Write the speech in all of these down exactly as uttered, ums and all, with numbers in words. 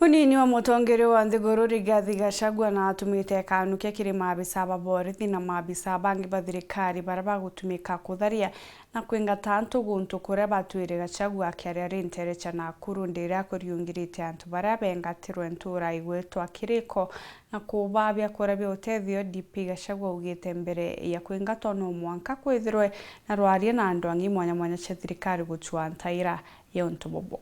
Munini wa mutongeria wa nthiguru Rigathi Gachagua na atumite kanukia kiri maabisa ba borithi na maabisa bangi ba thirikari baria bagutumika kutharia na kwingata antu guntu kuria batwire. Gachagua akiaria ari nteere cia Nakuru ndiri akuriungirite antu baria bengatirwe ntura igwitwa Kiriko na kuubaa biakuria bia utethio. D P Gachagua augite mbere ya kwingatwa no mwanka kwithirwe na rwaria na andu angi mwanya mwanya cia thirikari gucua ntaira ya untu bubu.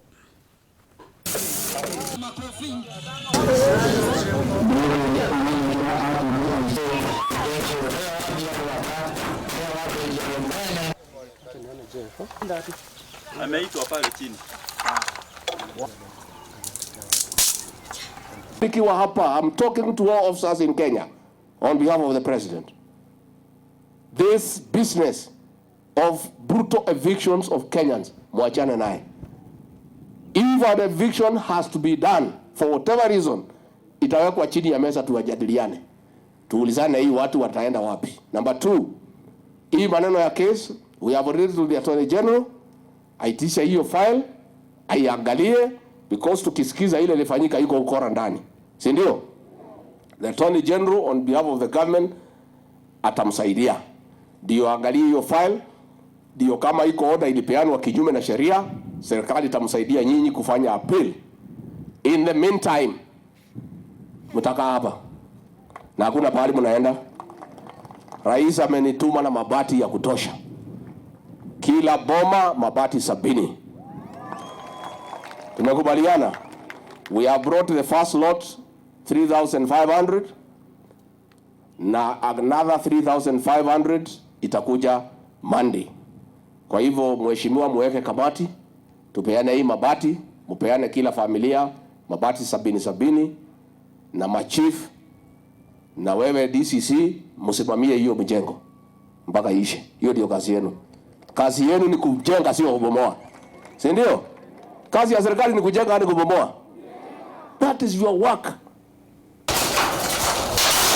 Ameitwa pale chini. Nikiwa hapa, I'm talking to all officers in Kenya on behalf of the president. This business of brutal evictions of Kenyans, mwachane naye. If an eviction has to be done for whatever reason, itawekwa chini ya meza, tuwajadiliane, tuulizane hii watu wataenda wapi. Number two, hii maneno ya case, we have already told the Attorney General, aitisha hiyo file, aiangalie, because tukisikiza ile ilifanyika iko ukora ndani, si ndio? The Attorney General on behalf of the government atamsaidia, ndio angalie hiyo file, ndio kama iko order ilipeanwa kinyume na sheria, serikali itamsaidia nyinyi kufanya appeal. In the meantime, mtakaa hapa na hakuna pahali mnaenda. Rais amenituma na mabati ya kutosha, kila boma mabati sabini. Tumekubaliana, we have brought the first lot, three thousand five hundred, na another three thousand five hundred itakuja Monday. Kwa hivyo, mheshimiwa, muweke kamati, tupeane hii mabati, mupeane kila familia mabati sabini sabini, na machief, na wewe D C C, msimamie hiyo mjengo mpaka iishe. Hiyo ndio kazi yenu. Kazi yenu ni kujenga, sio kubomoa, si ndio? Kazi ya serikali ni kujenga, ni kubomoa? That is your work.